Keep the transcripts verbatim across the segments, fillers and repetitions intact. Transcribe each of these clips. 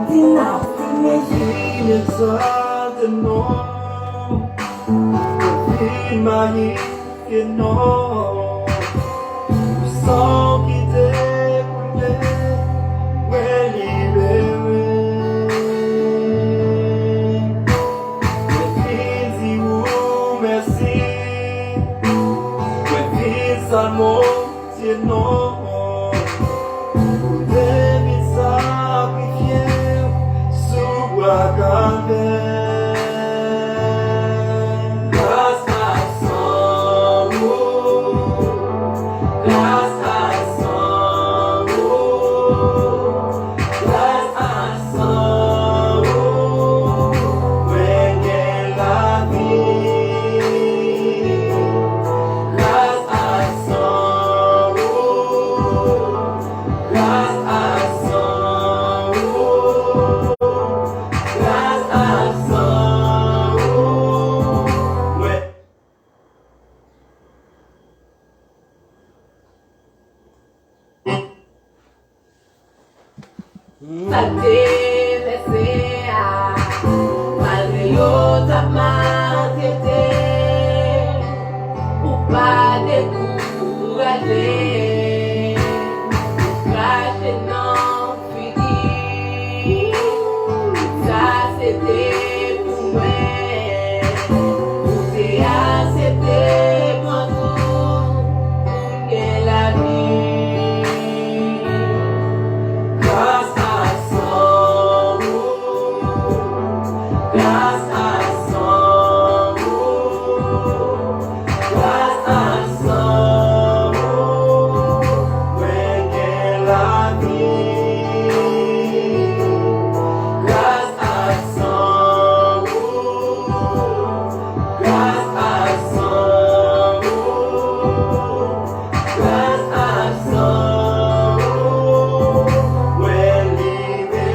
Dynasty Music. Vin egzalte non, vin mayifye non. Pou san ki te koule, mwen libere. Mwen vin di ou mèsi. Mwen vin salmo Bondye non, ou te vin sakrifye w sou bwa Kalvè. Gras a san ou, gras a san ou, gras a san ou, mwen gen lavi. Gras a san ou, gras a san ou, gras a san ou, mwen. Sa te vèse a, malgre yo t ap maltrete, ou pa dekouraje, ou krache nan figi. Sa se te pou mwen, ou te aksepte pran kou pou m gen lavi. Gras a san ou, gras a san ou, gras a san ou, mwen gen lavi. Gras a san ou, gras a san ou, gras a san ou, mwen libere.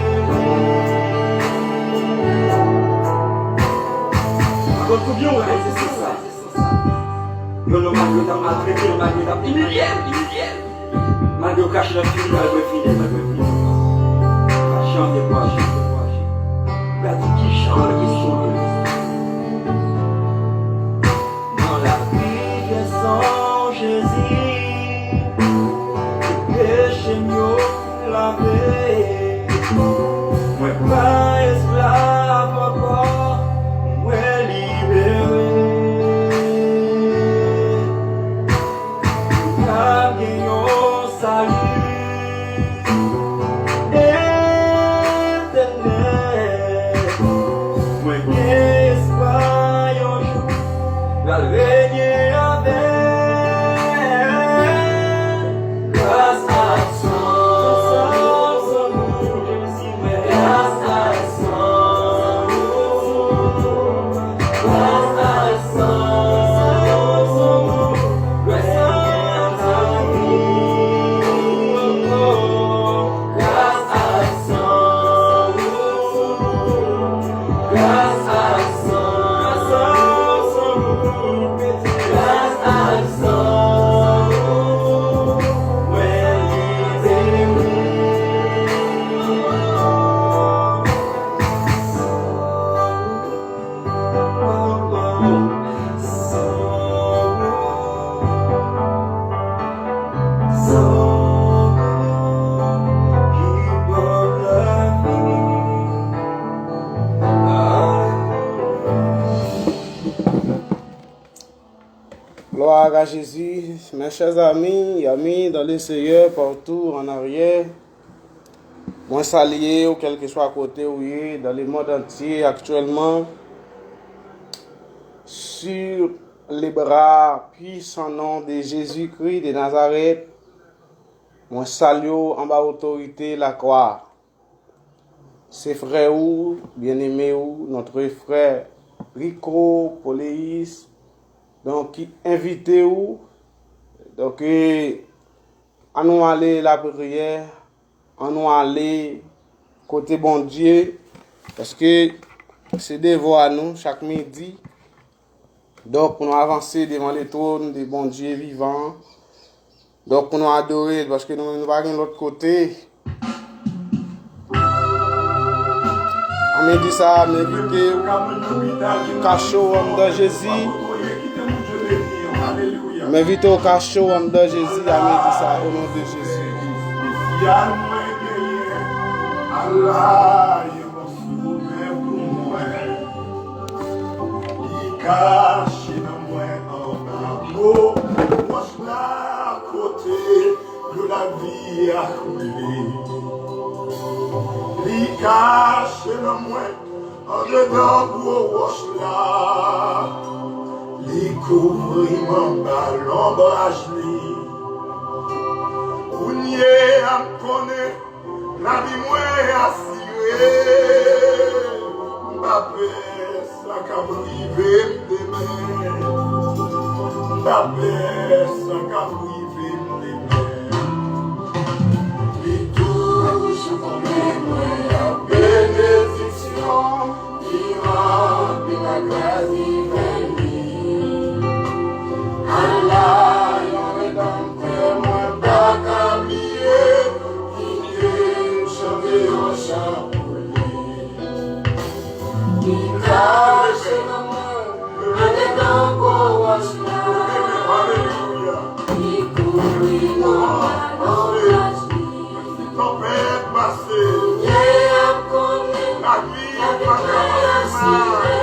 Mwen konn konbyen w reyalize se sa. Yon nonm malgre w t ap maltrete l, malgre w t ap imilye l, imilye l. Malgre w krache nan figi l, malgre w fini, malgre w fini. Pa janm dekouraje, dekouraje. Gade kijan l kesyon l. Nan lavi, san Jezi, tout peche m yo lave. Mwen pa esklav ankò, mwen libere. Mwen ka gen yon sali etènèl. Mwen gen espwa yon jou pral renye avè l. Gras a san ou, Jezi, mwen gras a san ou, gras a san ou, gras a san ou, gras a san ou. Gras a san ou, gras a san ou, mwen libere. San ou, san ou, ki pòt lavi. Gloire à Jésus, mes chers amis, amis dans le Seigneur, partout en arrière. Mwen salye w, kèlkeswa kote w ye, dans le monde entier actuellement, sur les bras puissants nom de Jésus-Christ de Nazareth. Mwen salye w anba otorite lakwa. Se frè ou, byeneme ou, notre frè Rico Poleis, donk, ki envite ou. Donk, e, ann nou ale lapriyè, ann nou ale kote Bondye, paske se devwa nou chak midi. Donk, pou nou avanse devan letwòn de Bondye vivan an. Donk, pou nou adore l, paske nou menm nou pa gen lòt kote. Mèdi sa a, m envite w kache w anndan Jezi. M envite w kache w anndan Jezi a mèdi sa a, o non de Jezi. Li kache nan mwen anba gwo wòch la kote dlo lavi a koule. Li kache nan mwen andedan gwo wòch la. Li kouvri m anba lonbraj li. Kounye a m konnen lavi mwen asire. M pa pè sa k ap rive m demen. M pa pè sa k ap rive m demen. Li toujou konble mwen ak benediksyon. Li ranpli m ak gras divin li. Ala yon redanmtè mwen pa ka bliye. Kite m chante yon chan pou li. Li kache nan mwen andedan gwo wòch la. Li kouvri mwen ak lonbraj li. Tanpèt pase. Kounye a m konnen lavi mwen asire.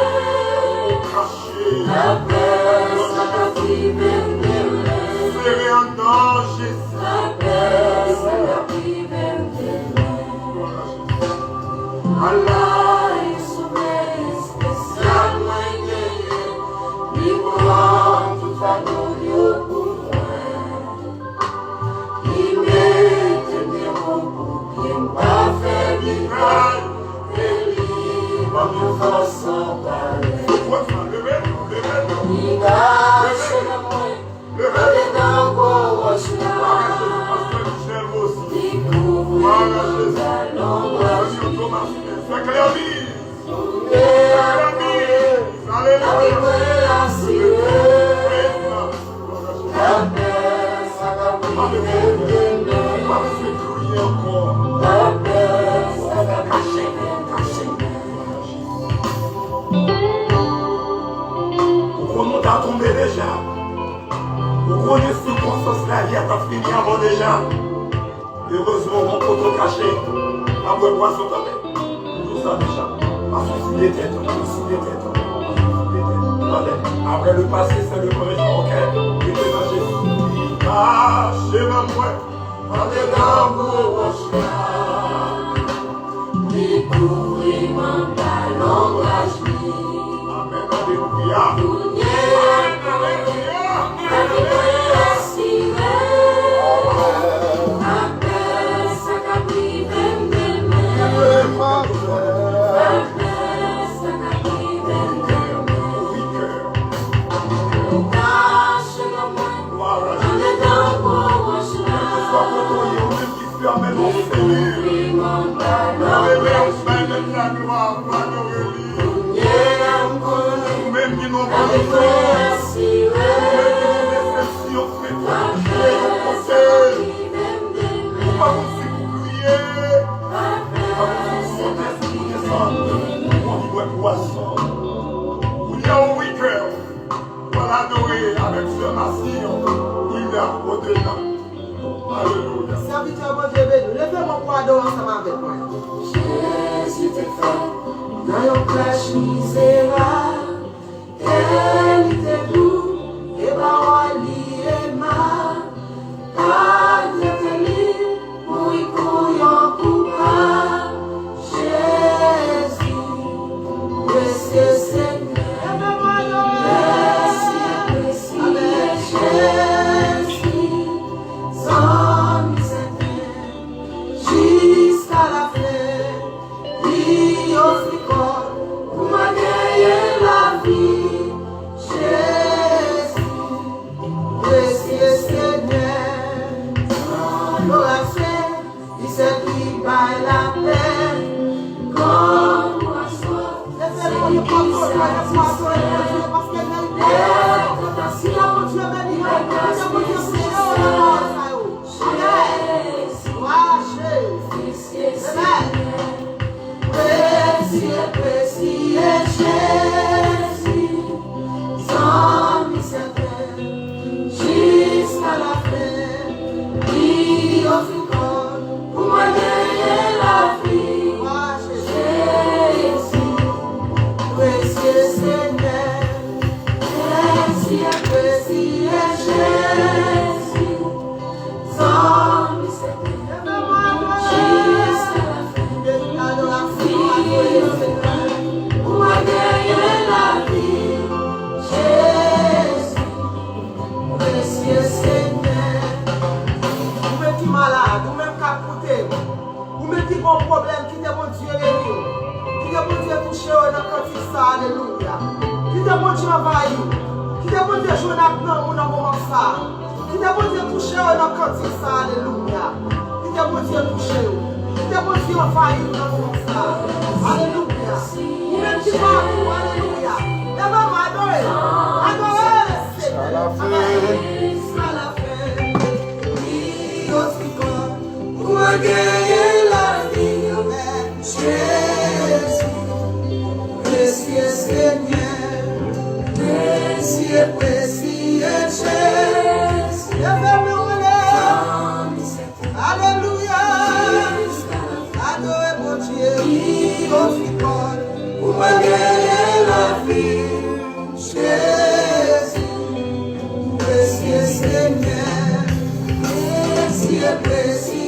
Kache. Lapè sa k ap rive m demen. Sere anndan Jezi. Lapè sa k ap rive m demen. Ala yon somèy espesyal mwen genyen. Li pran tout fado m yo pou mwen. Li mete m devan pou pye m pa fè bigay. E li ban m yon fòs san parèy. Li kache nan mwen andedan gwo wòch la. Li kouvri mwen ak lonbraj li. Alelouya. Alelouya. Ou pa bezwen kriye ankò. Kache, kache. Ou konnen w ta tonbe deja. Ou konnen sikonstans lavi a t ap fini avè w deja. Erezman, ou gon kote w kache, ap bwè pwason, tande. M di w sa deja. Pa sousye de tèt ou, pa sousye de tèt ou, pa sousye de tèt ou. Tande, après le passé, c'est le présent, ok? Rete nan Jezi. Li kache nan mwen, andedan gwo wòch la. Li kouvri m anba lonbraj li. Amèn, alelouya. Kounye a, alelouya. Lavi mwen asire. Lapè sa k ap rive m demen. Lapè sa k ap rive m demen. Ou kache nan mwen, andedan gwo wòch la. Kèlkeswa kote w ye, ou menm ki fèmen non, Senyè. Alelouya, ou bay nèg la glwa, ou adore li. Ou menm ki nan prizon, ou menm ki nan desepsyon, frè, ou kote. Ou pa gon si pou kriye. Ou pa gon si pou monte, si pou desann. Ou anvi bwè pwason. Ou di a wi kè. Ou al adore avèk sè Masi, il a au-delà. Alelouya. Sèvitè Bondye beni w. Leve men w pou adore ansanm avèk mwen. Jezi te fèt nan yon krèch mizerab, kè li te dou, e pawòl li emab. Maltrete li, mouri kou yon koupab. Jezi, mesye Senyè. Mesye, mesye, Jezi, zanmi sèten, jiska lafen. Li ofri kò l pou mwen genyen lavi. Jezi, mesye Senyè, adorasyon, li sèl ki bay lapè. Kòm pwason, se sèl ki satisfè. Jezi, mesye Senyè. Amen. Mesye, pwoblèm, kite Bondye beni w. Kite Bondye touche w nan kantik sa, alelouya. Kite Bondye anvayi w. Kite Bondye jwenn ak nanm ou nan moman sa. Kite Bondye touche w nan kantik sa, alelouya. Kite Bondye touche w. Kite Bondye anvayi w nan moman sa. Alelouya. Ou menm ki pa tou, alelouya. Leve men, adore. Adore Senyè. Jiska lafen. Jiska lafen. Li yo ti kò. Pou mwen genyen lavi. Amèn. Jezi, presye Senyè, presye, presye Jezi. Leve men w anlè. Alelouya. Adore Bondye. Li yo ti kò. Pou mwen genyen lavi. Jezi, presye Senyè, presye, presye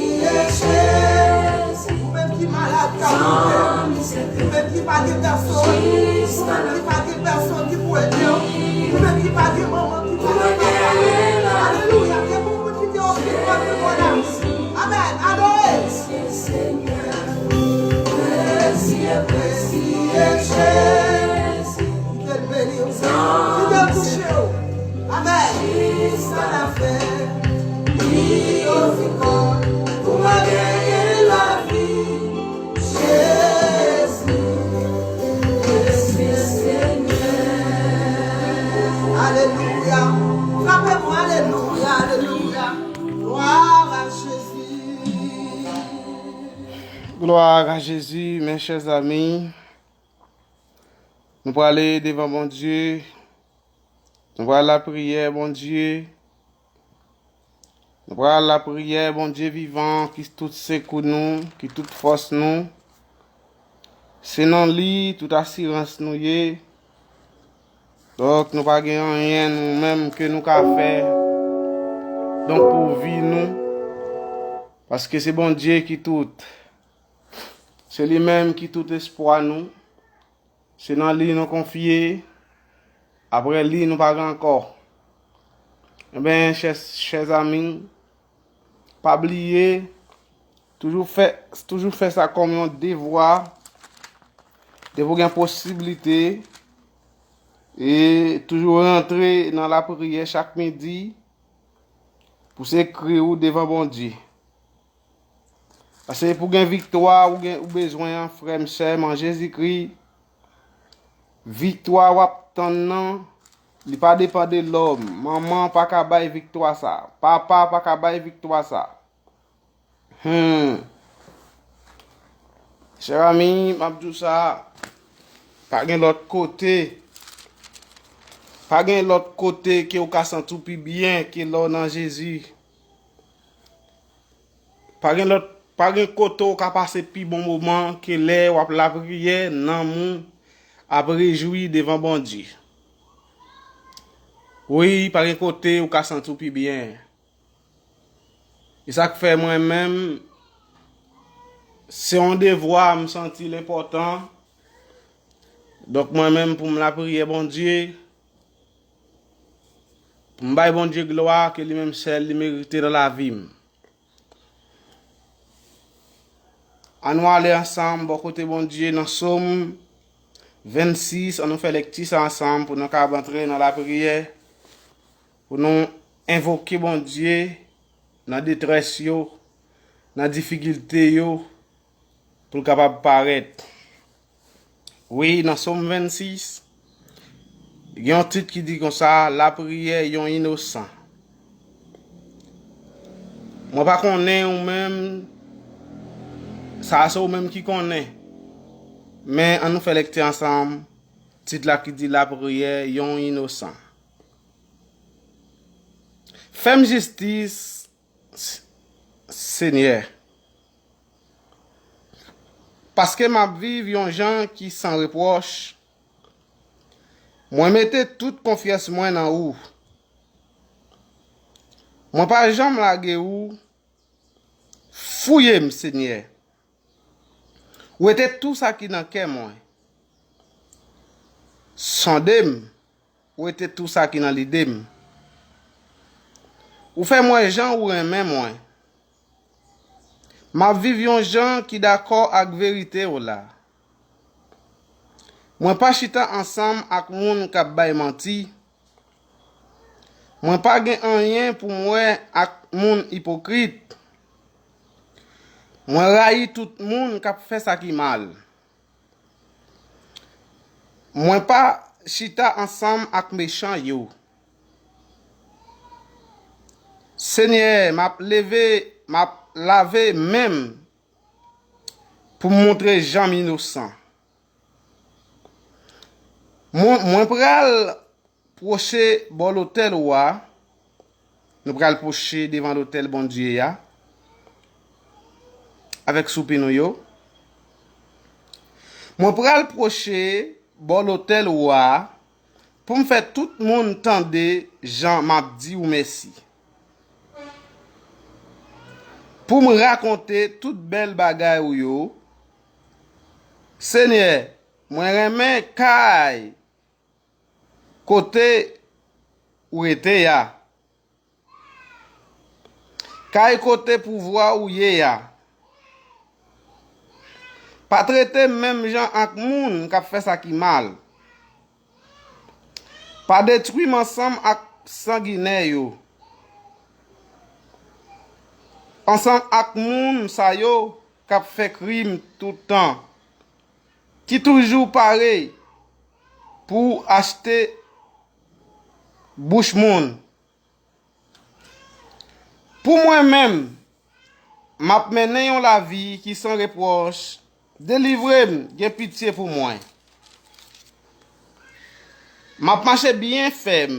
Jezi. Ou menm ki malad, ka priye. Ou menm ki pa gen pèsonn, ou menm ki pa gen pèsonn ki pou ede w, ou menm ki pa gen manman, ki pa gen papa. Alelouya, gen moun ki te okipe w pou w la. Amèn, adore. Presye, presye Jezi. Kite l beni w, Senyè. Kite l touche w. Amèn. Jiska lafen, li yo ti kò. Pou mwen genyen lavi. Jezi, Jezi Senyè. Alelouya. Frape mwen, alelouya, alelouya. Glwa a Jezi. Glwa a Jezi, mes chers amis. Nou prale devan Bondye. Nou pral lapriyè, Bondye. Nou pral lapriyè, Bondye vivan, ki tout sekou nou, ki tout fòs nou. Se nan li tout asirans nou ye. Donk, nou pa gen anyen nou menm ke nou ka fè. Donk, pou vi nou. Paske se Bondye ki tout. Se li menm ki tout espwa nou. Se nan li nou konfye. Apre li, nou pa gen ankò. Enben, chè, chè zanmi, pa bliye, toujou fè, toujou fè sa kòm yon devwa. Depi w gen posiblite, e toujou rantre nan lapriyè chak midi pou se kri w devan Bondye. Paske pou gen viktwa ou gen, ou bezwen an, frè m, sè m, an Jezikri, viktwa w ap tann nan, li pa depann de lòm. Manman pa ka bay viktwa sa. Papa pa ka bay viktwa sa. Hmm. Chè zanmi, m ap di w sa, pa gen lòt kote. Pa gen lòt kote ke w ka santi w pi byen ke lè w nan Jezi. Pa gen lòt, pa gen kote w ka pase pi bon moman ke lè w ap lapriyè, nanm ou ap rejwi devan Bondye. Wi, pa gen kote w ka santi w pi byen. E sa k fè mwen menm, se yon devwa m santi l enpòtan. Donk mwen menm pou m lapriyè Bondye, pou m bay Bondye glwa ke li menm sèl li merite nan lavi m. Ann nou ale ansanm bò kote Bondye nan Sòm vennsis, ann nou fè lekti sa ansanm pou nou kab antre nan lapriyè, pou nou envoke Bondye nan detrès yo, nan difikilte yo, pou l kapab parèt. Wi, nan Sòm vennsis, gen yon tit ki di konsa, lapriyè yon inosan. Mwen pa konnen ou menm, sa a se ou menm ki konnen. Men ann nou fè lekti ansanm, tit la ki di lapriyè yon inosan. Fè m jistis, Senyè. Paske m ap viv yon jan ki san repwòch, mwen mete tout konfyans mwen nan ou. Mwen pa janm lage ou. Fouye m, Senyè. Wete tou sa ki nan kè mwen. Sonde m. Wete tou sa ki nan lide m. Ou fè m wè jan ou renmen mwen. M ap viv yon jan ki dakò ak verite w la. Mwen pa chita ansanm ak moun k ap bay manti. Mwen pa gen anyen pou m wè ak moun ipokrit. Mwen rayi tout moun k ap fè sa ki mal. Mwen pa chita ansanm ak mechan yo. Senyè, m ap leve, m ap lave men m pou m montre jan m inosan. Mwen, mwen pral pwoche bò lotèl ou a. Nou pral pwoche devan lotèl Bondye a avèk soupe nou yo. Mwen pral pwoche bò lotèl ou a pou m fè tout moun tande jan m ap di w mèsi. Pou m rakonte tout bèl bagay ou yo. Senyè, mwen renmen kay kote ou rete a. Kay kote pouvwa ou ye a. Pa trete m menm jan ak moun k ap fè sa ki mal. Pa detwi m ansanm ak sanginè yo. Ansanm ak moun sa yo k ap fè krim tout tan, ki toujou pare pou achte bouch moun. Pou mwen menm, m ap mennen yon lavi ki san repwòch. Delivre m, gen pitye pou mwen. M ap mache byen fèm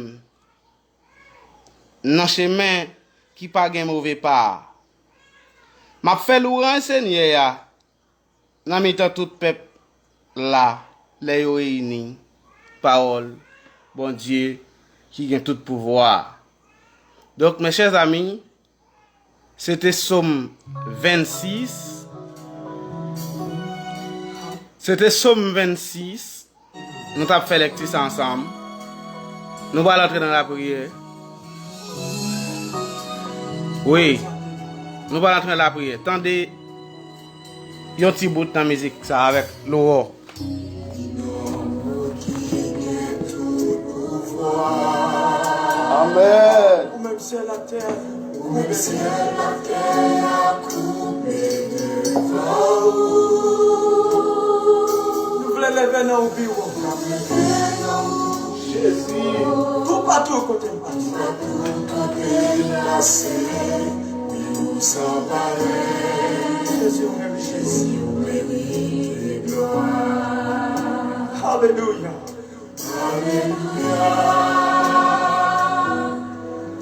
nan chemen ki pa gen move pa. M ap fè lwanj Senyè a nan mitan tout pèp la lè yo reyini pawòl Bondye ki gen tout pouvwa a. Donk, mes chers amis, se te Sòm vennsis. Se te Sòm vennsis. Nou t ap fè lèkti sa ansanm. Nou pral antre nan lapriyè. Wi. Nou pral antre nan lapriyè. Tande yon ti bout nan mizik sa avèk lowò. Amèn. Ou menm syèl ak tè. Ou menm syèl ak tè a koube devan ou. Nou vle leve nan ou biwo. Jezi. Toupatou kote m pase. Toupatou kote m pase. Wi, ou san parèy. Jezi, ou merite. Jezi, ou merite glwa. Alelouya. Alelouya.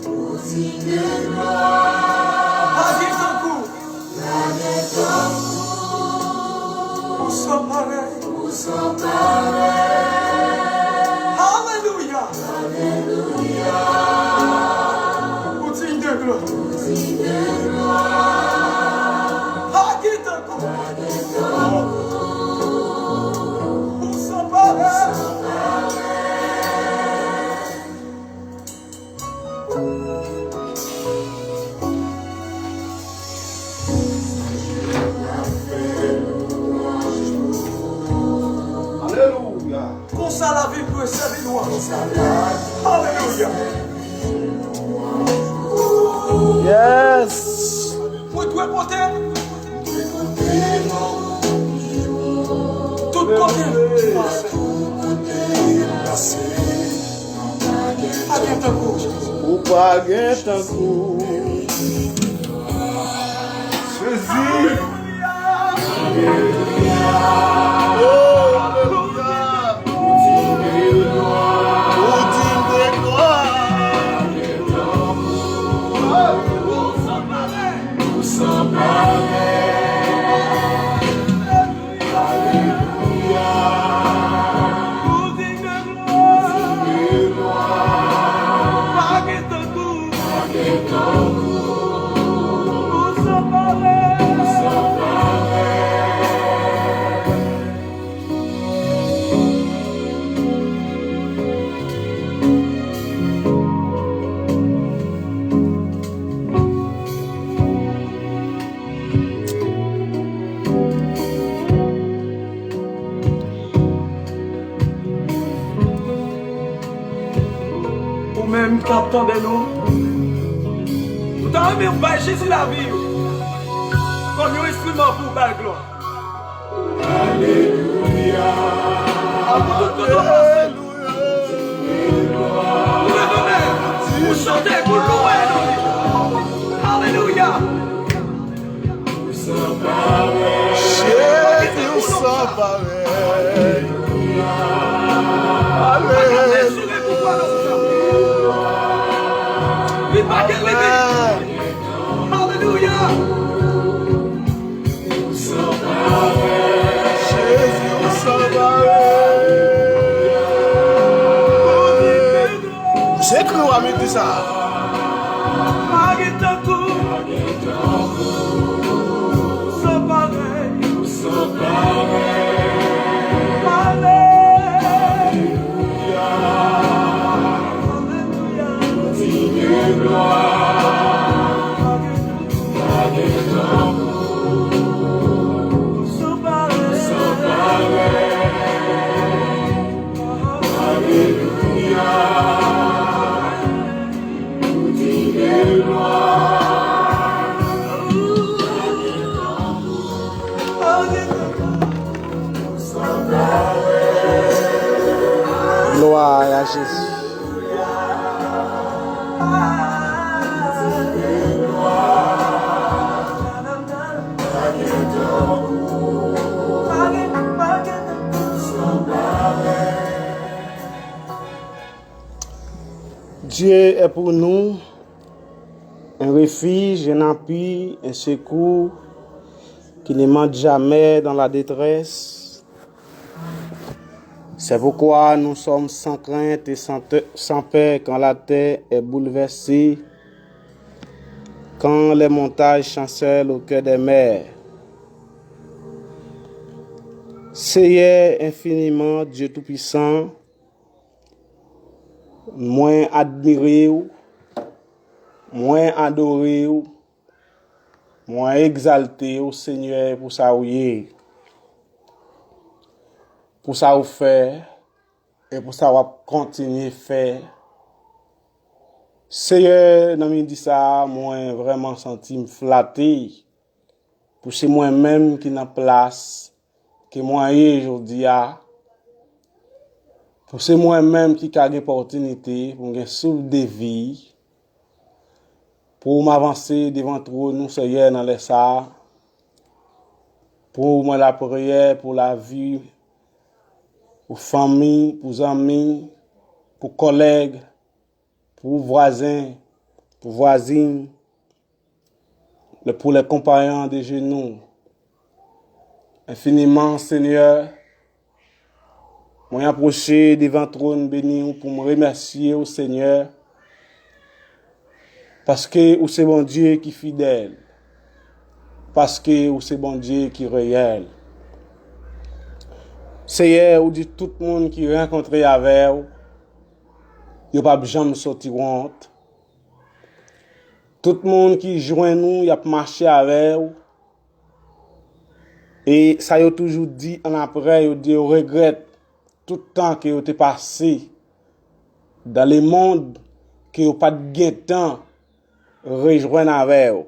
Ou diy de glwa. Pa gen tankou. Pa gen tankou. Ou san parèy. Ou san parèy. Alelouya. Alelouya. Ou diy de glwa. Ou diy de glwa. Pa gen tankou. Pa gen tankou. Ou san parèy. Alelouya. Konsa lavi dwe sèvi lwanj. Alelouya. Yes. Mwen dwe pote. Tout kote m pase. Pa gen tankou. Ou pa gen tankou. Jezi. Oh, alelouya. Ou diy de glwa. Ou diy de glwa. K ap tande nou. Ou ta renmen w bay Jezi lavi w kòm yon enstriman pou w bay glwa. Alelouya. Apre tout kote w pase, ou leve men, ou chante, ou louwe non li. Alelouya. Jezi, ou san parèy. Alelouya. Li pa gen limit. Alelouya. Jezi, ou san parèy. Jezi, ou san parèy. Pa gen tankou, san parèy, san parèy. Alelouya, alelouya. Kontinye glwa. Pa gen tankou, san parèy, san parèy. Alelouya. Glwa a Jezi. Dieu est pour nous un refuge, un appui, un secours qui ne manque jamais dans la détresse. C'est pourquoi nous sommes sans crainte et sans, te- sans peur quand la terre est bouleversée, quand les montagnes chancellent au cœur des mers. Seyè enfiniman, Dye Toupisan, mwen admire w, mwen adore w, mwen egzalte w, Senyè, pou sa w ye, pou sa w fè, e pou sa w ap kontinye fè. Seyè, nan midi sa a, mwen vrèman santi m flate pou se mwen menm ki nan plas ke mwen ye jodi a, pou se mwen menm ki ka gen opòtinite pou m gen souf de vi, pou m avanse devan twòn ou, Seyè, nan lè sa a, pou mwen lapriyè, pou lavi, pou fanmi, pou zanmi, pou kòlèg, pou vwazen, pou vwazin, le- pour les compagnons de genoux. Enfiniman, Senyè, mwen apwoche devan twòn beni w pou m remèsye w, Senyè, paske ou se Bondye ki fidèl, paske ou se Bondye ki reyèl. Seyè, ou di tout moun ki rankontre avè w, yo p ap janm soti wont. Tout moun ki jwenn ou, y ap mache avè w. E sa yo toujou di annapre, yo di yo regrèt tout tan ke yo te pase dans le monde, ke yo pa t gentan rejwenn avè w.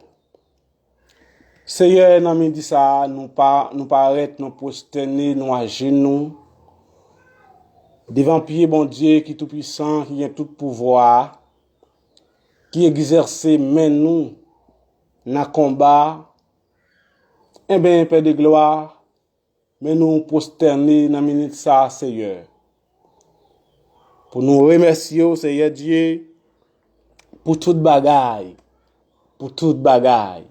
Seyè, nan midi sa a, nou pa, nou parèt, nou pwostène, nou ajenou devan pye Bondye ki toupisan, ki gen tout pouvwa a, ki egzèse men nou nan konba. Enben, Pè de glwa, men nou pwostène nan minit sa a, Seyè, pou nou remèsye w, Seyè Dye, pou tout bagay, pou tout bagay.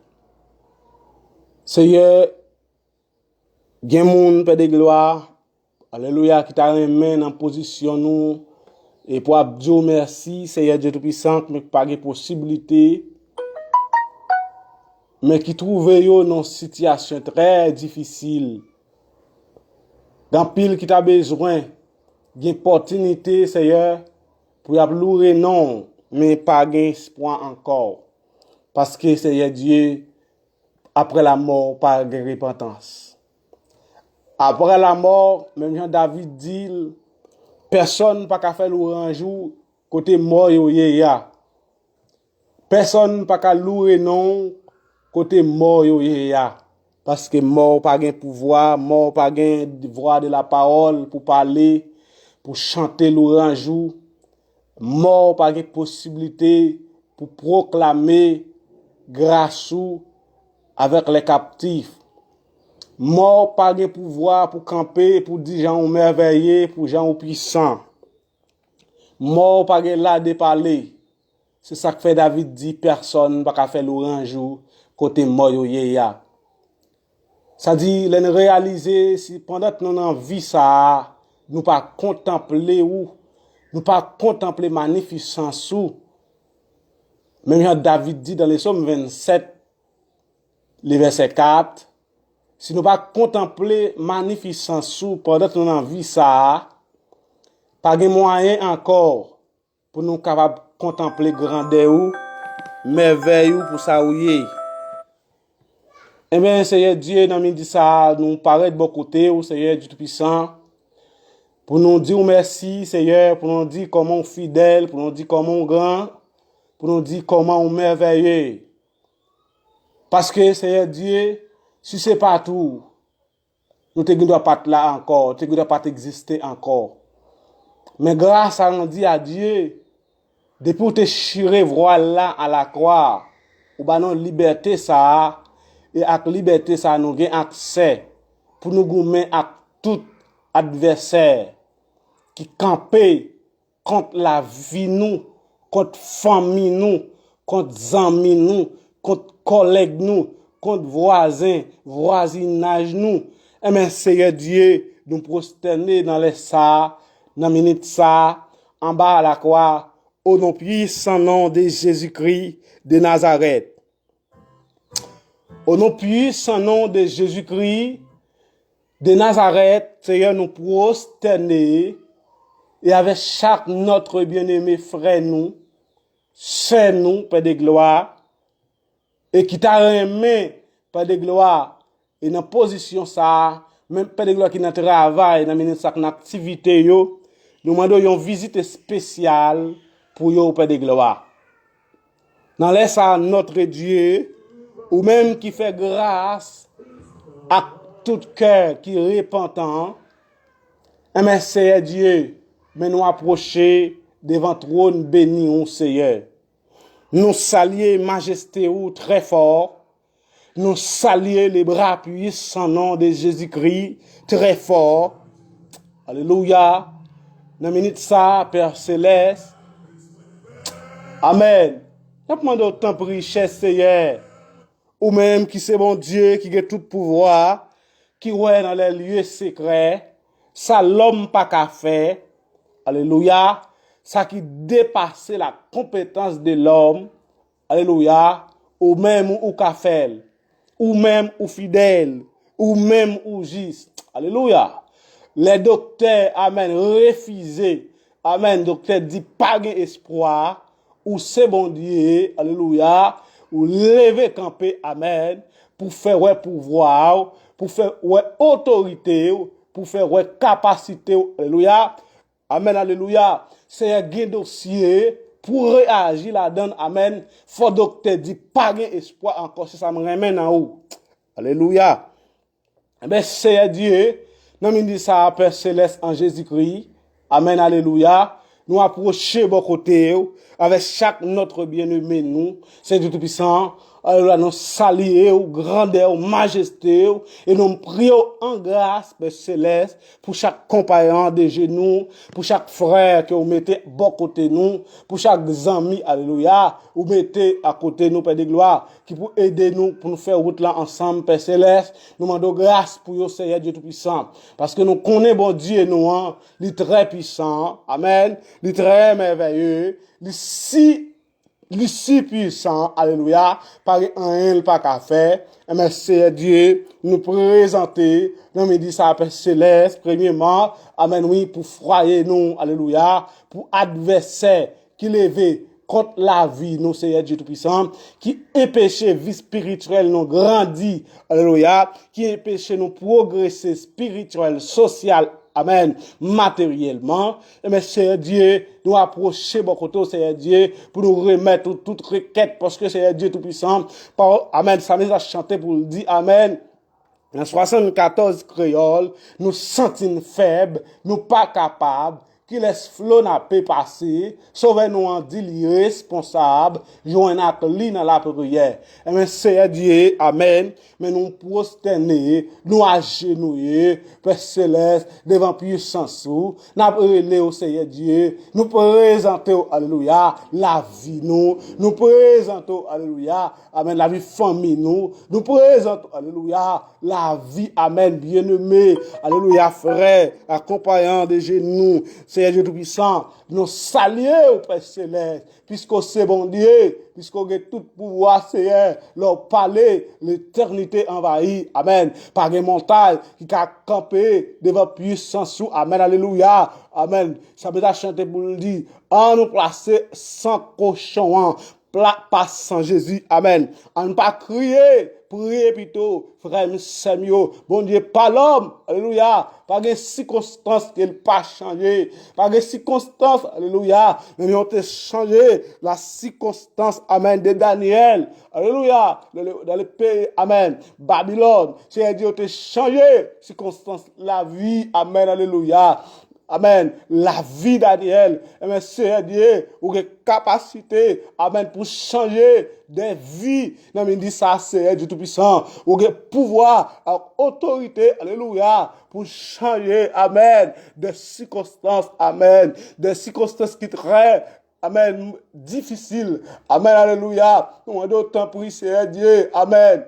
Seyè, gen moun, Pè de glwa, alelouya, ki ta renmen nan pozisyon nou, e pou ap di w mèsi, Seyè Dye Toupisan, men ki pa gen posiblite, men ki twouve yo nan yon sitiyasyon trè difisil. Gen anpil ki ta bezwen gen opòtinite, Seyè, pou y ap loure non w, men pa gen espwa ankò. Paske, Seyè Dye, apre lamò, pa gen repantans. Apre lamò, menm jan David di l, pèsonn pa ka fè lwanj ou, kote mò yo ye a. Pèsonn pa ka loure non w kote mò yo ye a. Paske mò pa gen pouvwa, mò pa gen vwa de la pawòl pou pale, pou chante lwanj ou. Mò pa gen posiblite pou pwoklame gras ou avèk lè kaptif. Mò pa gen pouvwa pou kanpe, pou di jan ou mèvèye, pou jan ou pwisan. Mò pa gen lade pale. Se sa k fè David di pèsonn pa ka fè lwanj ou kote mò yo ye a. Sa di, lè n reyalize si pandan nou nan vi sa a, nou pa kontanple ou, nou pa kontanple manifisans ou. Menm jan David di nan Lesòm vennsèt, li vèsè kat, si nou pa kontanple manifisans ou pandan nou nan vi sa a, pa gen mwayen ankò pou nou kapab kontanple grandè ou, mèvèy ou pou sa ou ye. Enben, Seyè Dye, nan midi sa a, nou parèt bò kote ou, Seyè Dye Toupisan, pou nou di w mèsi, Seyè, pou nou di kòman w fidèl, pou nou di kòman w gran, pou nou di kòman w mèvèye. Paske, Seyè Dye, si se pa t ou, nou te gen dwa pa t la ankò, te gen dwa pa t egziste ankò. Men gras a randi a Dye, depi w te chire vwal la a lakwa, ou ba nou libète sa a, e ak libète sa a nou gen aksè pou nou goumen ak tout advèsè ki kanpe kont lavi nou, kont fanmi nou, kont zanmi nou, kont kòlèg nou, kont vwazen, vwazinaj nou. Enben, Seyè Dye, nou pwostène nan lè sa a, nan minit sa a, anba lakwa, o non pwisan non de Jezikri de Nazarèt. O non pwisan non de Jezikri de Nazarèt, Seyè, nou pwostène e avèk chak nòt byeneme frè nou, sè nou, Pè de glwa, e ki ta renmen, Pè de glwa, e nan pozisyon sa a, menm Pè de glwa ki nan travay, nan minis ak nan aktivite yo, nou mande w yon vizit espesyal pou yo, Pè de glwa. Nan lè sa a, Notre Dieu, ou menm ki fè gras ak tout kè ki repantan, enben, Seyè Dye, men nou apwoche devan twòn beni ou, Seyè. Nou salye majeste ou trè fò. Nou salye le bra pwisan non de Jezikri trè fò. Alelouya. Nan minit sa a, Pè Selès. Amèn. N ap mande w tanpri, chè Seyè, ou menm ki se Bondye ki gen tout pouvwa, ki wè nan lè lye sekrè, sa lòm pa ka fè. Alelouya. Sa ki depase la konpetans de lòm. Alelouya. Ou menm ou ka fè l. Ou menm ou fidèl. Ou menm ou jis. Alelouya. Lè doktè, amèn, refize, amèn, doktè di pa gen espwa, ou se Bondye, alelouya, ou leve kanpe, amèn, pou fè wè pouvwa w, pou fè wè otorite w, pou fè wè kapasite w, alelouya. Amèn, alelouya. Seyè, gen dosye pou reyaji ladan l. Amèn. Fò doktè di pa gen espwa ankò, se sa m renmen nan ou. Alelouya. Enben, Seyè Dye, nan midi sa a, Pè Selès, an Jezikri, amèn, alelouya, nou apwoche bò kote w avèk chak nòt byeneme nou, Seyè Dye Toupisan, alelouya, nou salye w, grandè w, majeste w, e nou priye w an gras, Pè Selès, pou chak konpayan de jenou, pou chak frè ke w mete bò kote nou, pou chak zanmi, alelouya, ou mete akote nou, Pè de glwa, ki pou ede nou, pou nou fè wout la ansanm, Pè Selès. Nou mande w gras pou yo, Seyè Dye Toupisan. Paske nou konnen Bondye nou an, li trè pwisan. Amèn. Li trè mèvèye. Li si Li si pwisan, alelouya, pa gen anyen l pa ka fè. Enben, Seyè Dye, nou prezante nan midi sa a, Pè Selès, premyeman, amèn, wi, pou fwaye nou, alelouya, pou advèsè ki leve kont lavi nou, Seyè Dye Toupisan, ki enpeche vi espirityèl nou grandi, alelouya, ki enpeche nou pwogrese espirityèl, sosyal, amèn, materyèlman. Ebyen, Seyè Dye, nou apwoche bò kote w, Seyè Dye, pou nou remèt ou tout rekèt, paske Seyè Dye Toupisan, pa, amèn, sa mizaj chante pou l di, amèn, nan swasannkatòz kreyòl, nou santi n fèb, nou pa kapab, kilès flo n ape pase, Sovè nou an di li responsab, jwenn ak li nan lapriyè. Ebyen, Seyè Dye, amèn, men nou pwostène, nou ajenouye, Pè Selès, devan pwisans ou, n ap rele w, Seyè Dye, nou prezante w, alelouya, lavi nou, nou prezante w, alelouya, amèn, lavi fanmi nou, nou prezante w, alelouya, lavi, amèn, byeneme, alelouya, frè, akonpayan de jenou, Seyè Dye Toupisan, nou salye w, Pè Selès, piske w se Bondye, piske w gen tout pouvwa, Seyè, lè w pale, letènite anvayi. Amèn. Pa gen montay ki ka kanpe devan pwisans ou. Amèn, alelouya. Amèn. Sa mèt la chante pou l di, an nou plase san kochon an, pla, pa san Jezi. Amèn. An n pa kriye, priye pito, frè m, sè m yo. Bondye pa lòm. Alelouya. Pa gen sikonstans ke l pa chanje. Pa gen sikonstans, alelouya, menm jan w te chanje la sikonstans, amèn, de Danyèl, alelouya, dans le, dans le pays, amèn, Babilòn. Seyè Dye, w te chanje sikonstans lavi, amèn, alelouya. Amèn. Lavi Danyèl. Amèn. Seyè Dye, ou gen kapasite, amèn, pou chanje de vi. Nan midi sa, Seyè Dye Toupisan, ou gen pouvwa ak otorite, alelouya, pou chanje, amèn, de sikonstans, amèn, de sikonstans ki trè, amèn, difisil, amèn, alelouya. Nou mande w, tanpri, Seyè Dye, amèn.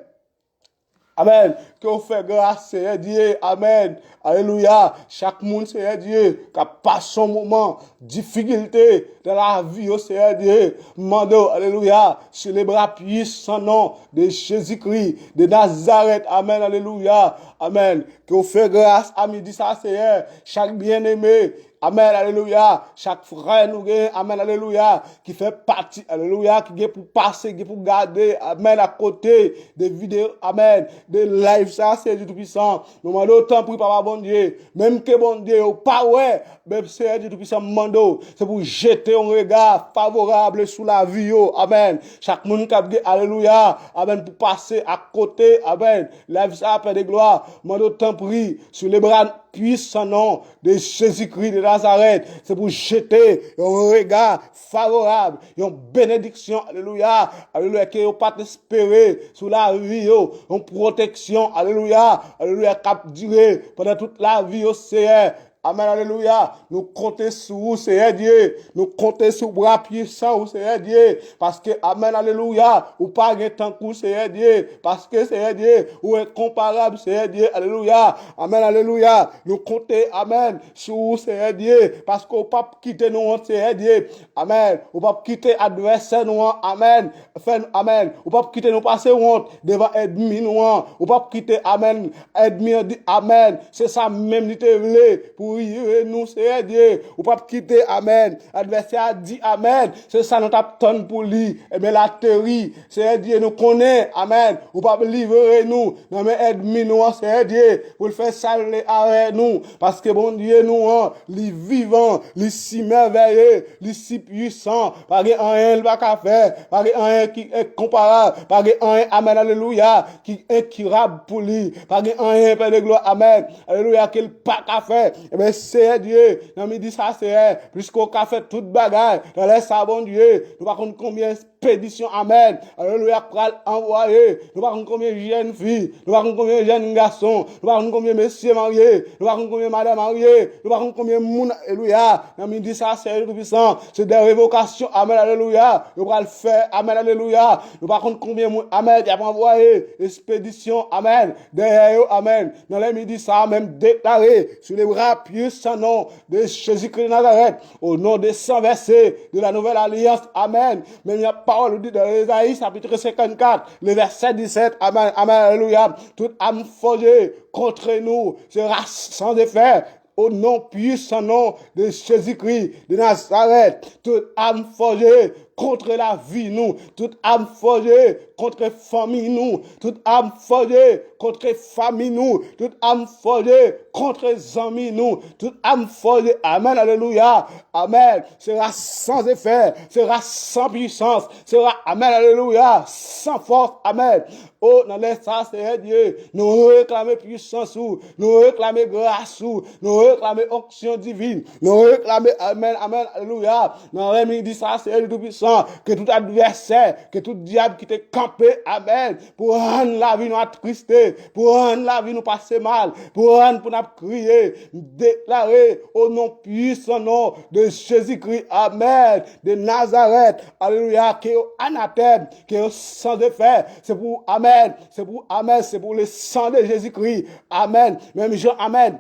Amèn. Ke w fè gras, Seyè Dye. Amèn. Alelouya. Chak moun, Seyè Dye, k ap pase yon moman difikilte nan lavi yo, Seyè Dye, mande w, alelouya, sur les bras puissants nom de Jésus-Christ de Nazareth. Amèn, alelouya. Amèn. Ke w fè gras a midi sa, Seyè. Chak byeneme, amèn, alelouya. Chak frè nou gen, amèn, alelouya, ki fè pati, alelouya, ki gen pou pase, gen pou gade, amèn, akote de videyo, amèn, de live sa, Seyè Dye Toupisan. Nou mande w, tanpri, Papa Bondye, menm ke, Bondye, yo pa wè, men, Seyè Dye Toupisan, m mande w, se pou jete yon rega favorab sou lavi yo, amèn. Chak moun k ap gen, alelouya, amèn, pou pase akote, amèn, live sa, Pè de glwa, mande w, tanpri, sur les bras puissants nom de Jésus-Christ de Nazareth. Se pou jete yon rega favorab, yon benediksyon, alelouya, alelouya, ke yo pa t espere sou lavi yo, yon pwoteksyon, alelouya, alelouya, k ap dire pandan tout lavi yo, Seyè. Amèn, alelouya. Nou konte sou ou, Seyè Dye. Nou konte sou bra pwisan ou, Seyè Dye. Paske, amèn, alelouya, ou pa gen tankou, Seyè Dye. Paske, Seyè Dye, ou enkonparab, Seyè Dye. Alelouya. Amèn, alelouya. Nou konte, amèn, sou ou, Seyè Dye. Paske ou p ap kite nou wont, Seyè Dye. Amèn. Ou p ap kite advèsè nou an, amèn, fè n, amèn. Ou p ap kite nou pase wont devan ènmi nou an. Ou p ap kite, amèn, ènmi an di, amèn. Se sa menm li te vle pou rive nou, Seyè Dye. Ou p ap kite, amèn, advèsè a di, amèn, se sa nou t ap tann pou li. Ebyen, l ateri. Seyè Dye, nou konnen, amèn, ou p ap livre nou nan men ènmi nou an, Seyè Dye, pou l fè sa l vle avè nou. Paske Bondye nou an, li vivan, li si mèvèye, li si pwisan. Pa gen anyen l pa ka fè. Pa gen anyen ki enkonparab. Pa gen anyen, amèn, alelouya, ki enkirab pou li. Pa gen anyen, Pè de glwa, amèn, alelouya, ke l pa ka fè. Ebyen, Seyè Dye, nan midi sa, Seyè, piske w ka fè tout bagay, nan lè sa, Bondye, nou pa konn konbyen ekspedisyon, amèn, alelouya, k pral anvwaye. Nou pa konn konbyen jèn fi, nou pa konn konbyen jèn gason, nou pa konn konbyen mesye marye, nou pa konn konbyen madanm marye, nou pa konn konbyen moun, alelouya, nan midi sa, Seyè Toupisan, se de revokasyon, amèn, alelouya, yo pral fè, amèn, alelouya. Nou pa konn konbyen moun, amèn, y ap anvwaye ekspedisyon, amèn, dèyè yo, amèn. Nan lè midi sa, menm deklare, sur les bras puissants nom de Jésus-Christ de Nazareth, au nom de sang versé de la nouvelle alliance, amèn. Menm jan pawòl ou di nan Ezayi, chapitre cinquante-quatre, le verset dix-sept, amèn, amèn, alelouya. Toute arme forgée contre nous sera sans effet. Au nom puissant nom de Jésus-Christ de Nazareth, toute arme forgée kontre lavi nou, tout am fòje kontre fanmi nou, tout am fòje kontre fanmi nou, tout am fòje kontre zanmi nou, tout am fòje, amèn, alelouya, amèn, sera sans effet, sera sans puissance, sera, amèn, alelouya, sans force, amèn. O, nan lè sa, Seyè Dye, nou reklame pwisans ou, nou reklame gras ou, nou reklame onksyon divin, nou reklame, amèn, amèn, alelouya. Nan lè midi sa, Seyè Dye Toupisan, ke tout advèsè, ke tout dyab ki te kanpe, amèn, pou rann lavi nou atriste, pou rann lavi nou pase mal, pou rann pou n ap kriye, m deklare o non pwisan non de Jezikri, amèn, de Nazarèt, alelouya, ke yo anatèm, ke yo sans effet, se pou, amèn, se pou, amèn, se pou le sang de Jésus-Christ, amèn, menm jan, amèn.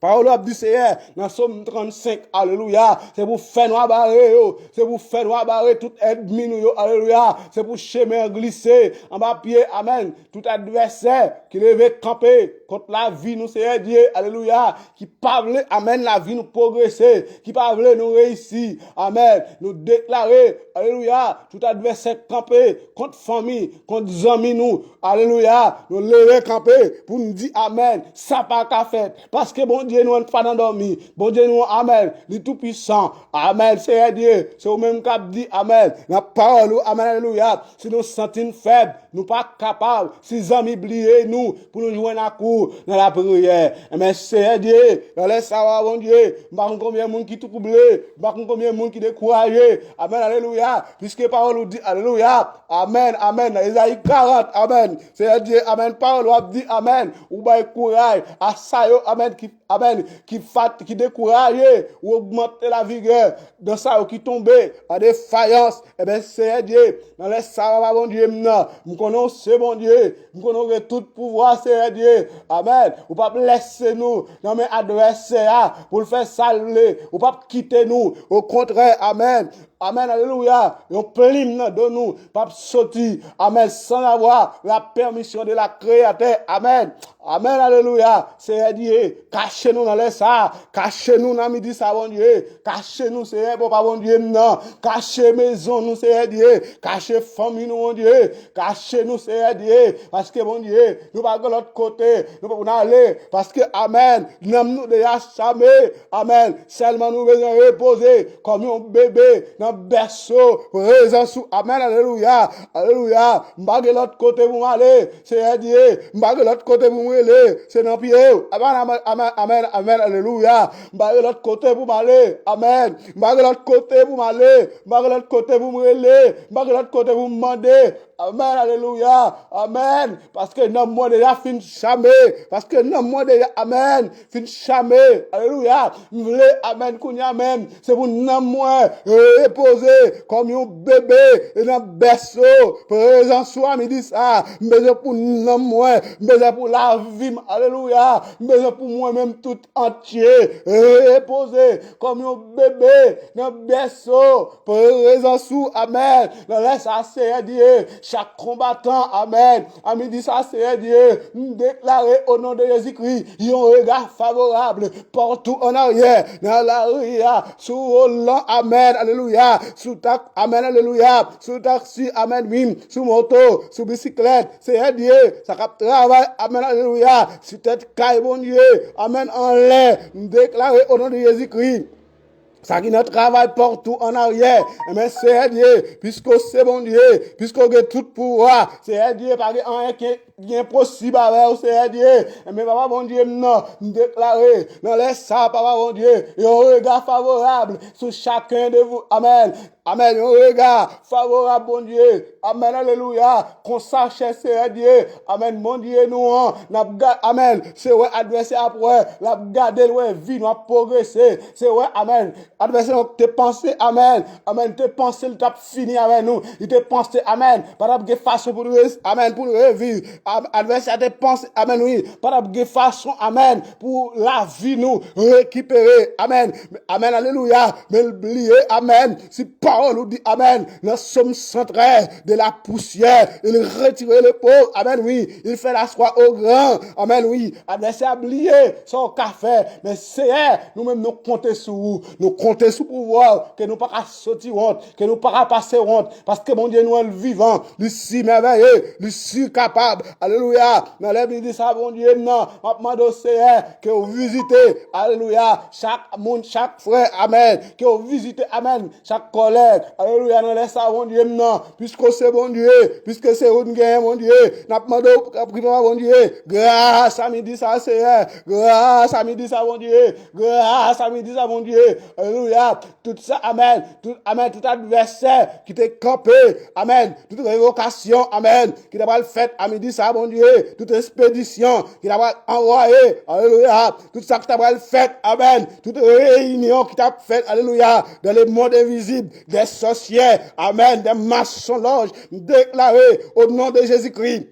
Pawòl ap di Seyè nan Sòm trannsenk, alelouya, se pou fènwa bare yo, se pou fènwa bare tout ènmi nou yo, alelouya, se pou chemen an glise anba pye, amèn, tout advèsè ki leve kanpe kont lavi nou, Seyè Dye, alelouya, ki pa vle, amèn, lavi nou pwogrese, ki pa vle nou reyisi, amèn, nou deklare, alelouya, tout advèsè kanpe kont fanmi, kont zanmi nou, alelouya, nou leve kanpe pou n di amèn, sa pa ka fèt, paske Bondye nou an pa nan dòmi, Bondye nou an, amèn, li toupwisan, amèn, Seyè Dye, se ou menm k ap di amèn, nan pawòl ou, amèn, alelouya, si nou santi n fèb, nou pa kapab, si zanmi bliye nou, pou nou jwenn ak ou nan lapriyè. Enben, Seyè Dye, nan lè sa a, Bondye, m pa konn konbyen moun ki twouble, m pa konn konbyen moun ki dekouraje. Amèn, alelouya. Piske pawòl ou di, alelouya. Amèn, amèn. Nan Ezayi karant, amèn. Seyè Dye, amèn. Pawòl ou ap di, amèn. Ou bay kouraj a sa yo, amèn, ki, amèn, ki fat, ki dekouraje. Ou ogmante lavigè nan sa yo ki tonbe an defayans. Enben, Seyè Dye, nan lè sa a, papa Bondye m nan, m konnen w se Bondye, m konnen w gen tout pouvwa, Seyè Dye. Amèn. Ou p ap lèse nou nan men advèsè a pou l fè sa l vle. Ou p ap kite nou. Okontrè, amèn. Amèn, alelouya. Yon plim nan do nou p ap soti. Amèn. Sans avoir la permission de la Créateur. Amèn. Amèn, alelouya. Seyè Dye, kache nou nan lè sa a. Kache nou nan midi sa a, Bondye. Kache nou, Seyè, papa Bondye m nan. Kache mezon nou, Seyè Dye. Kache fanmi nou, Bondye. Kache nou, Seyè Dye. Paske, Bondye, nou pa gen lòt kote nou pa pou n ale. Paske, amèn, nanm nou deja chame. Amèn. Sèlman nou bezwen repoze kòm yon bebe nan bèso prezans ou. Amèn. Alelouya. Alelouya. M pa gen lòt kote pou m ale. Seyè Dye, m pa gen lòt kote pou m rele. Se nan pye w. Amèn, amèn, amèn, amèn, amèn. Alelouya. M pa gen lòt kote pou m ale. Amèn. M pa gen lòt kote pou m ale. M pa gen lòt kote pou m rele. M pa gen lòt kote pou m mande. Amèn. Alelouya. Amèn. Paske nanm mwen deja fin chame. Paske nanm mwen deja, amèn, fin chame. Alelouya. M vle, amèn, kounye a menm. Se pou nanm mwen repoze kòm yon bebe nan bèso prezans ou a midi sa a. M bezwen pou nanm mwen, m bezwen pou lavi m. Alelouya. M bezwen pou mwen menm tout antye repoze kòm yon bebe nan bèso prezans ou. Amèn. Nan lè sa a, Seyè Dye, chak konbatan, amèn, a midi sa a, Seyè Dye, m deklare o non de Jezikri yon rega favorab partou an aryè, nan lari a, sou volan, amèn, alelouya, sou tak, amèn, alelouya, sou taksi, amèn, wi, sou moto, sou bisiklèt, Seyè Dye, sa k ap travay, amèn, alelouya, sou tèt kay, Bondye, amèn, anlè, m deklare o non de Jezikri. Sa ki nan travay partou an aryè, enben, Seyè Dye, piske w se Bondye, piske w gen tout pouvwa, Seyè Dye, pa gen anyen ki, ki enposib avè w, Seyè Dye. Enben, papa Bondye m nan, m deklare, nan lè sa a, papa Bondye, yon rega favorab sou chacun de vous. Amèn. Amèn. Yon rega favorab, Bondye. Amèn. Alelouya. Konsa, chè Seyè Dye. Amèn. Bondye nou an. N ap ga-, amèn. Se wè advèsè ap wè. L ap gade l wè vi nou ap pwogrese. Se wè, amèn. Advèsè nou te panse, amèn. Amèn. Te panse l t ap fini avè nou. Li te panse, amèn. Pa t ap gen fason pou l re-, amèn, pou l reviv. Am-, advèsè a te panse, amèn, wi. Pa t ap gen fason, amèn, pou lavi nou rekipere. Amèn. Amèn. Alelouya. Men l bliye, amèn. Si pa pawòl ou di, amèn, nan Sòm san trèz, de la poussière, il retire le pauvre, amèn, wi, il fait l'asseoir au grand, amèn, wi, advèsè a bliye sa w ka fè, men Seyè, nou menm nou konte sou ou, nou konte sou pouvwa w, ke nou pa ka soti wont, ke nou pa ka pase wont, paske Bondye nou an l vivan, li si mèvèye, li si kapab, alelouya, nan lè midi sa, Bondye m nan, m ap mande w, Seyè, ke w vizite, alelouya, chak moun, chak frè, amèn, ke w vizite, amèn, chak kòlèg, alelouya, nan lè sa, Bondye m nan, piske w se Bondye, piske se ou n genyen, Bondye, n ap mande w, prive pa Bondye, gras a midi sa, Seyè, gras a midi sa, Bondye, gras a midi sa, Bondye, alelouya, tout sa, amèn, tout, amèn, tout advèsè ki te kanpe, amèn, tout revokasyon, amèn, ki ta pral fèt a midi sa, Bondye, tout espedisyon ki ta pral anvwaye, alelouya, tout sa ki ta pral fèt, amèn, tout reyinyon ki ta fèt, alelouya, dans le monde invisible, des sorcières, amèn, des mensonges, deklare, au nom de Jésus-Christ.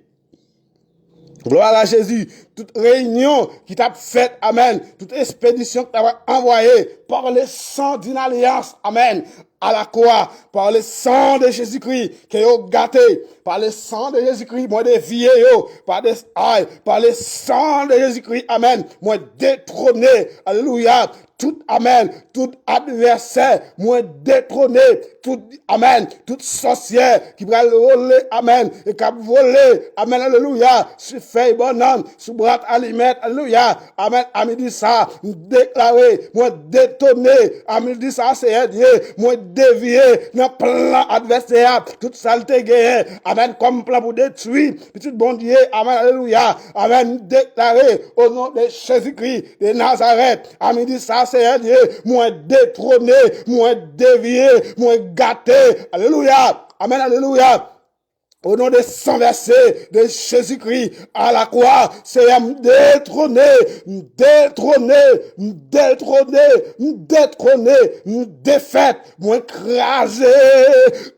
Gloire à Jésus. Tout reyinyon ki t ap fèt, amèn. Tout espedisyon ki t ap anvwaye par le sang d'une alliance, amèn, à la croix, par le sang de Jésus-Christ, ke yo gate. Par le sang de Jésus-Christ, mwen devye yo. Par, de, ay, par le sang de Jésus-Christ, amèn, mwen detwone. Alelouya. Tout, amèn, tout advèsè, mwen detwone, tout, amèn, tout sòsyè ki pral vole, amèn, e k ap vole, amèn, alelouya, sou fèy bannann, sou bwat alimèt, alelouya, amèn, a midi sa, m deklare, mwen detone, a midi sa, Seyè Dye, mwen devye nan plan advèsè a, tout sa l te genyen, amèn, kòm plan pou detwi, pitit Bondye, amèn, alelouya, amèn, m deklare, o non de Jezikri de Nazarèt, a midi sa, Seyè Dye, mwen detwone, mwen devye, mwen gate. Alelouya. Amèn, alelouya. O non de san vèse de Jezikri a la kwa, Seyè, m detwone, m detwone, m detwone, m detwone, m defèt, mwen kraze.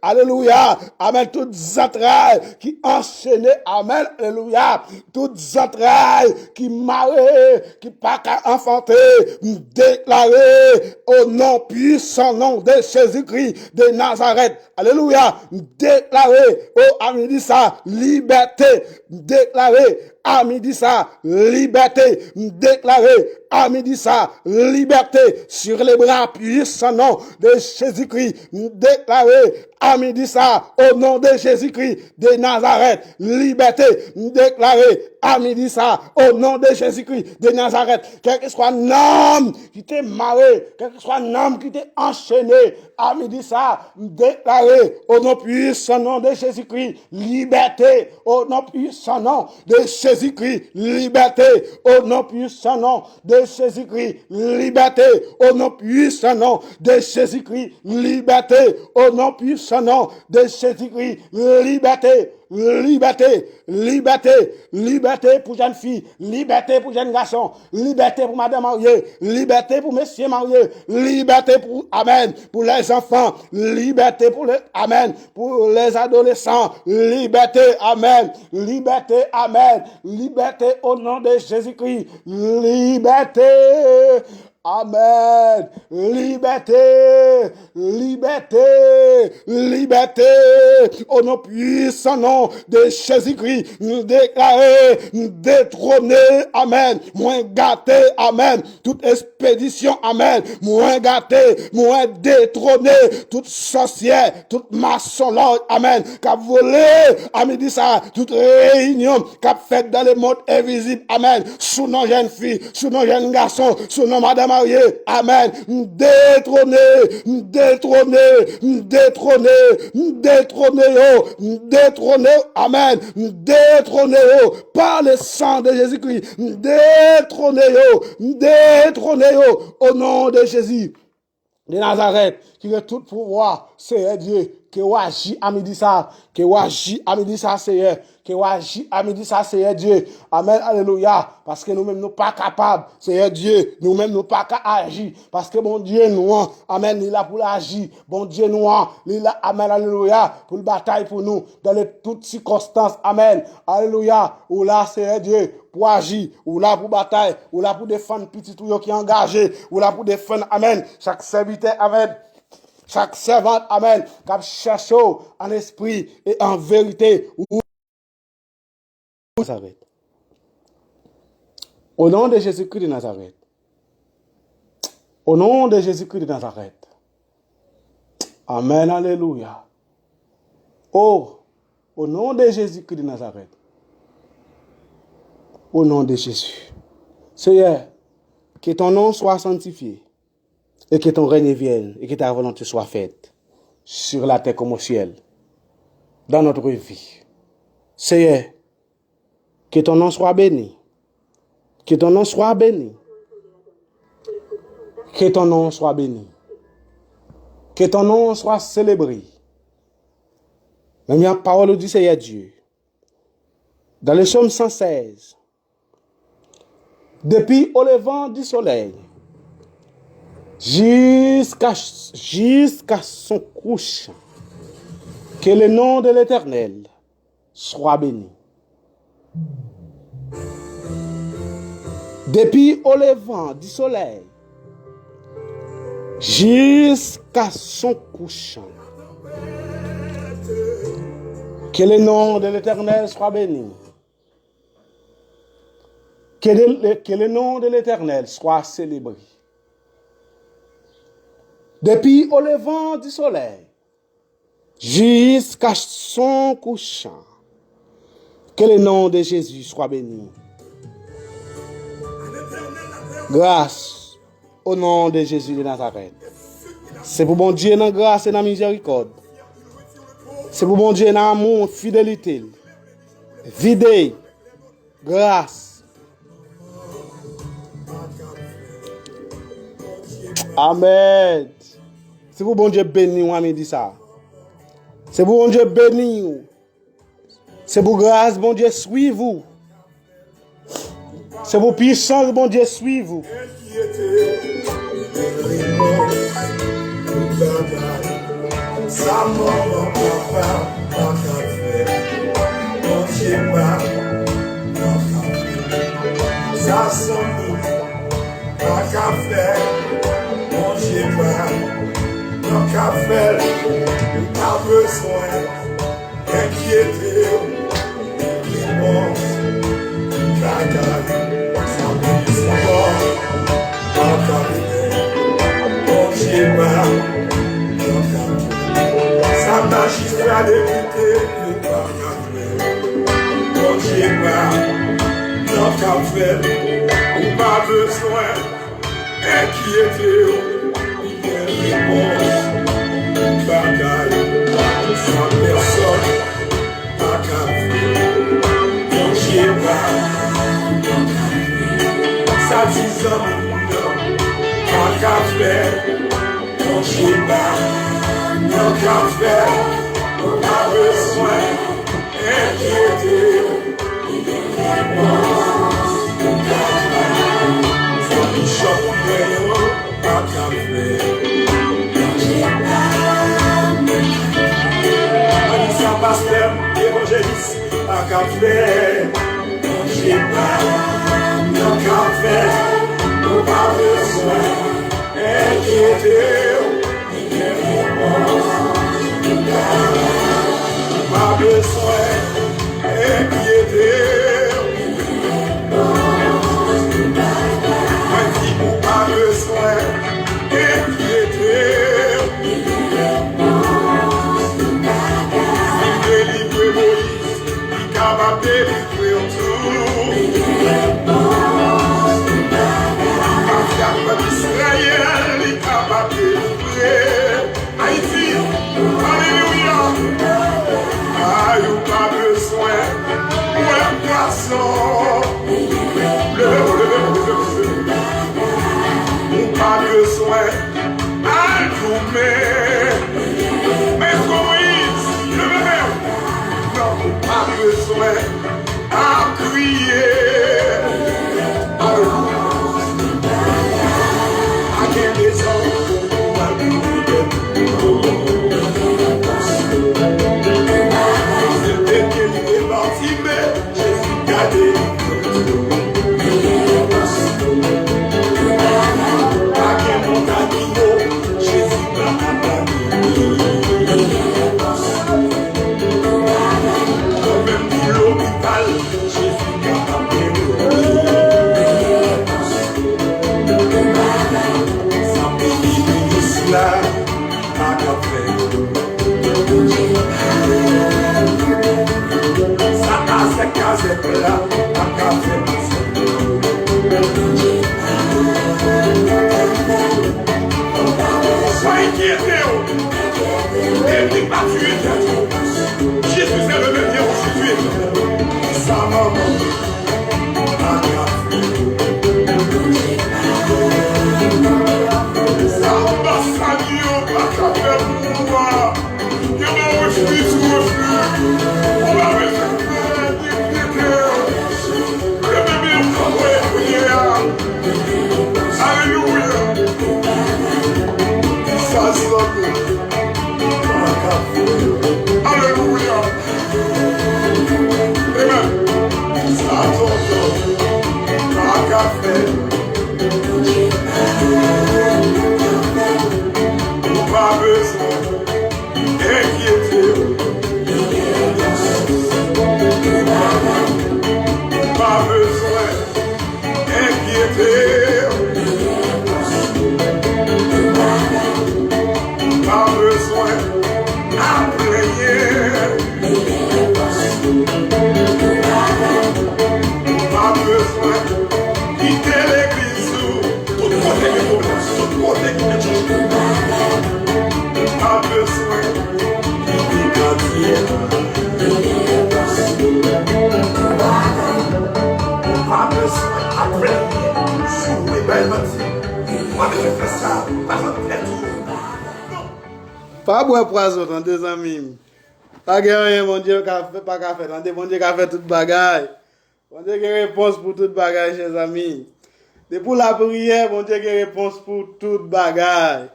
Alelouya. Amèn. Tout zantray ki anchene. Amèn. Alelouya. Tout zantray ki mare, ki pa ka anfante, m deklare o non pwisan non de Jezikri de Nazarèt. Alelouya. M deklare o a midi sa libète. M deklare a midi sa libète. M deklare a midi sa libète sur les bras puissants non de Jezikri. M deklare a midi sa o non de Jezikri de Nazarèt, libète. M deklare a midi sa o non de Jezikri de Nazarèt, kèlkeswa nanm ki te mare, kèlkeswa nanm ki te anchene, a midi sa, m deklare o non pwisan non de Jezikri, libète, o non pwisan non de Jezikri, libète, o non pwisan non de Jezikri, libète, o non pwisan non de Jezikri, libète, o non pwisan non de Jezikri, libète, libète, libète, libète pou jèn fi, libète pou jèn gason, libète pou madanm marye, libète pou mesye marye, libète pou, amèn, pou lèzanfan, libète pou lè, amèn, pou lèzadolesan, libète, amèn, libète, amèn, libète o non de Jezikri, libète, amèn, libète, libète, libète, o non pwisan non de Jezikri, m deklare, m detwone, amèn, mwen gate, amèn, tout espedisyon, amèn, mwen gate, mwen detwone, tout sòsyè, tout masonlòj, amèn, k ap vole, a midi sa, tout reyinyon k ap fèt dans le monde invisible, amèn, sou non jèn fi, sou non jèn gason, sou non madanm marye, amèn, m detwone, m detwone, m detwone, m detwone yo, m detwone yo, amèn, m detwone yo, par le sang de Jezikri, m detwone yo, m detwone yo, o non de Jezi de Nazarèt, ki gen tout pouvwa, Seyè Dye, ke w aji a midi sa, ke w aji a midi sa, Seyè, ke w aji a midi sa, Seyè Dye. Amèn, alelouya, paske nou menm nou pa kapab, Seyè Dye, nou menm nou pa ka aji, paske Bondye nou an, amèn, li la pou l aji, Bondye nou an, li la, amèn, alelouya, pou l batay pou nou, dans les toutes circonstances, amèn, alelouya, ou la, Seyè Dye, pou aji, ou la pou batay, ou la pou defann pitit ou yo ki angaje, ou la pou defann, amèn, chak sèvitè, amèn, chak sèvant, amèn, k ap chèche w an espri e an verite. Ou Nazarèt. O non de Jezikri de Nazarèt. O non de Jezikri de Nazarèt. Amèn, alelouya. O, o non de Jezikri de Nazarèt. O non de Jezi. Seyè, que ton nom soit sanctifié. Et que ton règne vienne, et que ta volonté soit faite, sur la terre comme au ciel, dans notre vie. Seyè, que ton nom soit béni. Que ton nom soit béni. Que ton nom soit béni. Que ton nom soit célébré. Men pawòl ou di, Seyè Dye, dans le psaume cent seize, depuis au levant du soleil, jusqu'à, jusqu'à son couchant, que le nom de l'Éternel soit béni. Depuis au levant du soleil, jusqu'à son couchant. Que le nom de l'Éternel soit béni. Que, de- que le nom de l'Éternel soit célébré. Depuis au levant du soleil jusqu'à son couchant. Que le nom de Jésus soit béni. Gras o non de Jezi de Nazarèt. Se pou Bondye nan gras e nan mizerikòd. Se pou Bondye nan amou, fidelite l. Vide gras. Amèn. Se pou Bondye beni w a midi sa. Se pou Bondye beni w. Se pou gras Bondye swiv ou. Se pou pisans Bondye swiv ou. Sa manman papa pa ka fè, Bondye pa, pa ka fè. Sa zanmi pa ka fè, Bondye pa, pa ka fè. Ou pa bezwen enkyete w. Repons bagay sa minis pa ka fè. Bondye pa, pa ka fè. Sa majistra depite yo pa ka fè. Bondye pa, pa ka fè. Ou pa bezwen enkyete w. Li gen repons bagay sa pèsòn pa ka fè. Bondye pa, sa ti zanmi m nan pa ka fè. Bondye pa, pa ka fè. Ou pa bezwen enkyete w. Sa bichòp mwen yo pa ka fè. Ann di sa pastè m, evanjelis pa ka fè. Bondye pa, pa ka fè. Ou pa bezwen enkyete w. Ou pa bezwen enkyete w. Mwen di ou pa bezwen enkyete w. Li delivre Moyiz, li kapab delivre w tou. Li pase ak pèp Izrayèl, li kapab delivre Enkyete w. Ennmi pa tiye tèt ou. Jezi se le menm yè, ojoudwi, sa manman. Sa anbasad yo pa ka fè pou ou a. Yo ba w refli sou refli. Ou pa bezwen fè difikilte. Leve men w kanpe kounye a. Alelouya. Sa zanmi pa ka fè. Alelouya. Amen. Sa tonton pa ka fè. Ou pa bezwen enkyete w. Ou pa bezwen enkyete w. Ou pa bezwen ap plenyen. Ou pa bezwen kite legliz ou. Tout kote gen pwoblèm, tout kote gen tèt chaje. Ou pa bezwen kite katye a. Ou pa bezwen ap plenyen, joure, bay manti. Ou pa bezwen fè sa, pa vann tèt ou. Non. Pa bwè pwazon, tande, zanmi m. Pa gen anyen Bondye ka fè, pa ka fè, tande. Bondye ka fè tout bagay. Bondye gen repons pou tout bagay, chè zanmi. Depi w lapriyè, Bondye gen repons pou tout bagay.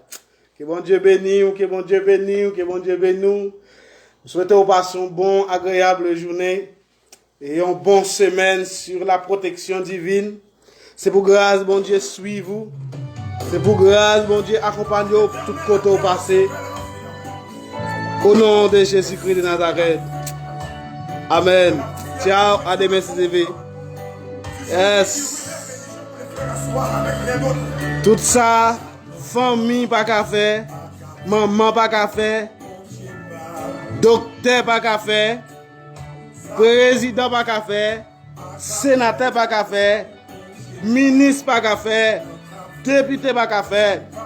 Ke Bondye beni w, ke Bondye beni w, ke Bondye beni w. M swete w pase yon bon, agreyab jounen e yon bon semèn sou la pwoteksyon divin. Se pou gras Bondye swiv ou. Se pou gras Bondye akonpanye w tout kote w pase. O non de Jezikri de Nazarèt. Amèn. Tchao, a demen si Dye vle. Yes. Tout sa, fanmi pa ka fè, manman pa ka fè, doktè pa ka fè, prezidan pa ka fè, senatè pa ka fè, minis pa ka fè, depite pa ka fè,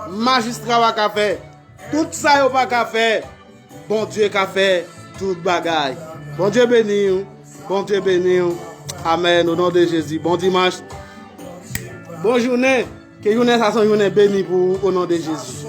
majistra pa ka fè. Tout sa yo pa ka fè, Bondye ka fè tout bagay. Bondye beni w. Bondye beni w. Amèn. O non de Jezi. Bon dimanch. Bon jounen. Ke jounen sa se yon jounen beni pou ou, o non de Jezi.